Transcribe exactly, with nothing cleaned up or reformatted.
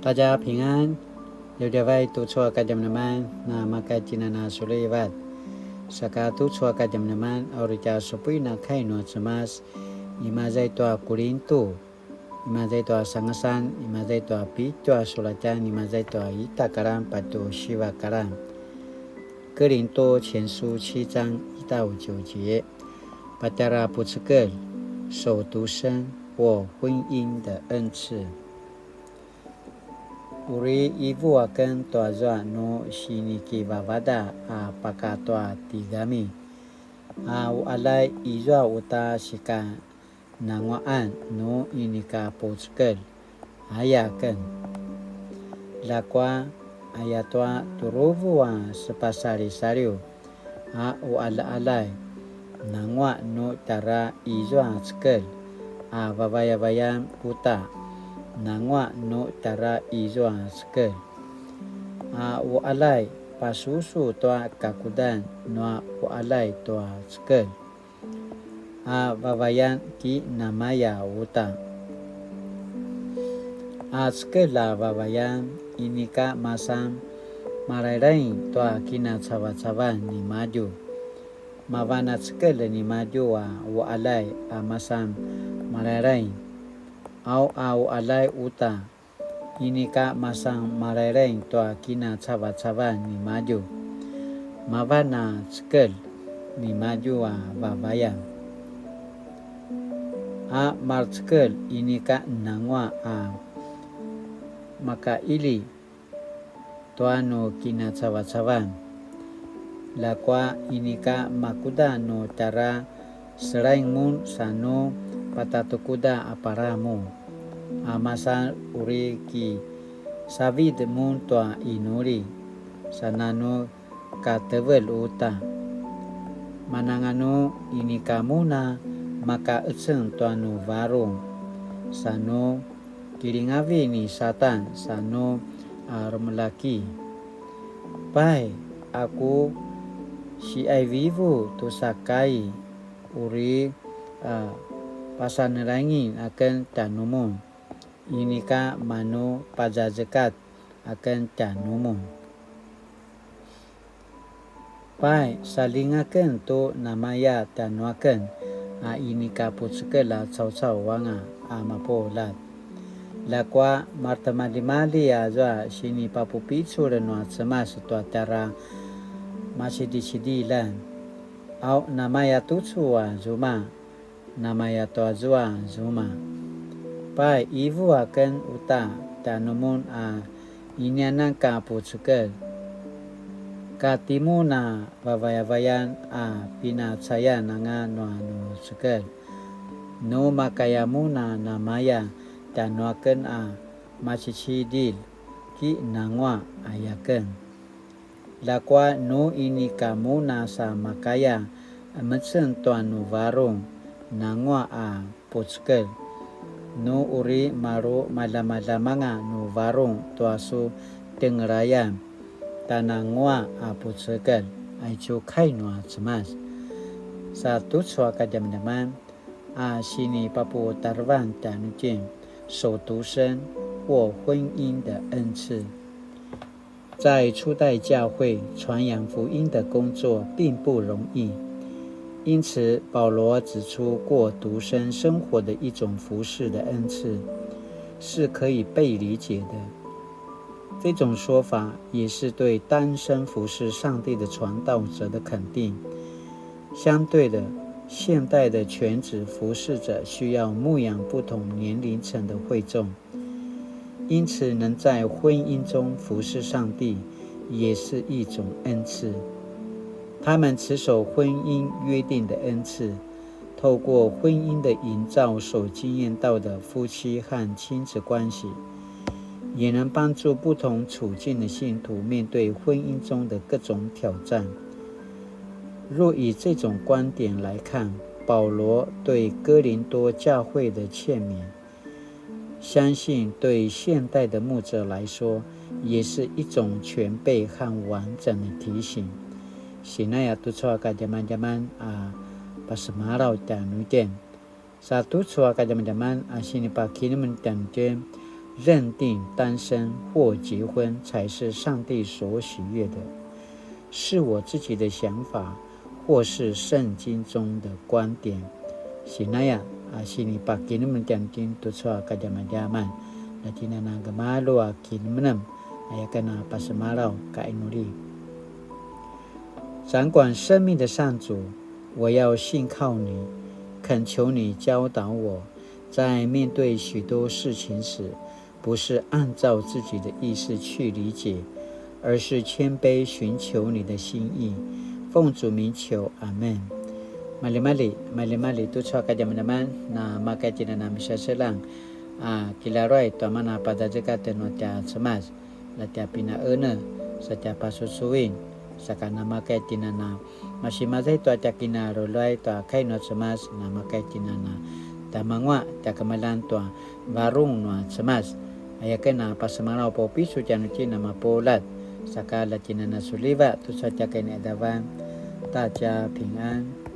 大家平安, djavadjavay tucu a kadjamadjaman, na maka tjinana sulivat. Saka tucu a kadjamadjaman, a uri tja supuin a kai nua Cemas, imaza i tua Kulintu, imaza i tua sangasan, imaza i tua pitju a sulatjan, imaza i tua ita karan, patje siva karan. 哥林多前书七章一到九节, patjara pucekelj, 守独身或婚姻的恩赐。 Uri ivu aken tuazua nu sinikivavadaq a pakatua tigami, a uqaljay izua uta sikananguaqan nu inika pucekelj, aya aken. Ljakua ayatua tjuruvu a sepasalisaliw, a uqaljaqaljay, nanguaq nu tjara izua cekelj, a vavayavayan uta, nanguaq nu tjara izua cekelj, a uqaljay, pasusu tua kakudan nua uqaljay tua cekelj, a vavayan ki namaya uta. A cekelj a vavayan inika masan malailai tua kinacavacavan nimadju. Mavan a cekelj nimadju a uqaljay a masan malailai. Au a uqaljay uta, inika masan malailai tua kinacavacavan nimadju. Mavan a cekelj nimadju a vavayan. A marcekelj inika nanguaq a makaili tua nu kinacavacavan. Ljakua inika makuda nu tjara selaing mun sa nu patatukuda a palamu, a masan uri kisavid mun tua inuli, sa nanu katevelj uta. Mananganu inika mun a makaeceng tua nu varung, sa nu kilingavi ni Satan sa nu a remelaki. Pai, a ku siaivivu tusa kai, uri a pasanelangin aken tjanumun, inika manu pazazekat aken tjanumun. Pai, saljinga aken tu namaya tjanuaken a inika pucekelj a caucau anga a mapuljat. Ljakua maretimaljimalji azua sinipapupicul nua Cemas tua tjara macidicidiljan. Au namaya tucu a zuma, namaya tua zua zuma. Pai, ivu aken uta tjanumun a inianan ka pucekelj. Ka timun a vavayavayan a pinacayan anga nua nu cekelj. Nu makaya mun a namaya tjanuaken a macicidilj, ki nanguaq aya aken. Ljakua nu inika mun a sa makaya emeceng tua nu varung, nanguaq a pucekelj. Nu uri maru maljamaljamanga nu varung tua su tjengelayan, ta nanguaq a pucekelj, aicu kai nua Cemas. Sa tucu a kadjamadjaman a sinipaputarevan tjanuitjen, 守独身或婚姻的恩赐。 在初代教会传扬福音的工作并不容易，因此保罗指出过独身生活的一种服侍的恩赐，是可以被理解的。这种说法也是对单身服侍上帝的传道者的肯定。相对的，现代的全职服侍者需要牧养不同年龄层的会众， 因此，能在婚姻中服侍上帝也是一种恩赐。他们持守婚姻约定的恩赐，透过婚姻的营造所经验到的夫妻和亲子关系，也能帮助不同处境的信徒面对婚姻中的各种挑战。若以这种观点来看，保罗对哥林多教会的劝勉， 相信对现代的牧者来说，也是一种全备和完整的提醒。Sinaya tucu a kadjamadjaman a pasemalaw tjanuitjen. Sa tucu a kadjamadjaman a sinipakinemen tjanuitjen, 認定單身或結婚才是上帝所喜悅的，是我自己的想法，或是聖經中的觀點。Sinaya a sinipakinemnem tjanuitjen tucu a kadjamadjaman, na tjinana gemalju a kinemnem, aya ken a pasemalaw ka inuli. 掌管生命的上主，我要信靠你，恳求你教导我，在面对许多事情时，不是按照自己的意思去理解，而是谦卑寻求你的心意。奉主名求，阿们。Maljimalji, maljimalji, tucu a kadjamadjaman, na maka tjinana misaselang, a kilaruay tua mana padazekatj nua tja Cemas, la tja pinaene, sa tja pasusuin, saka na maka tjinana masimaza i tua tja kinaruluay tua kai nua Cemas, na maka tjinana tja mangua tja kemeljang tua varung nua Cemas. Aya ken a pasemalaw paupicul tjanuitjen a mapuljat, saka la tjinana suliva tucu a tja kai ni Adavan, ta tja pingan.